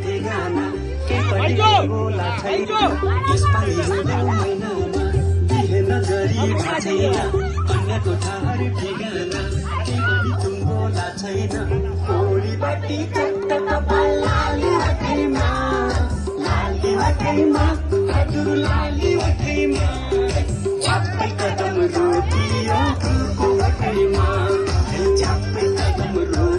ठेगाना के पनि होला छैन यसपालि हुँदैन महिनामा बिहे नगरी भाँचेन अन्यको ठहर ठेगाना के पनि तुम्बोला छैन ओडीबाटी चट्ट कपाल लाली वठैमा हजुर लाली वठैमा छाप्पै कदम रोकियो फुलको वठैमा छाप्पै कदम रोकियो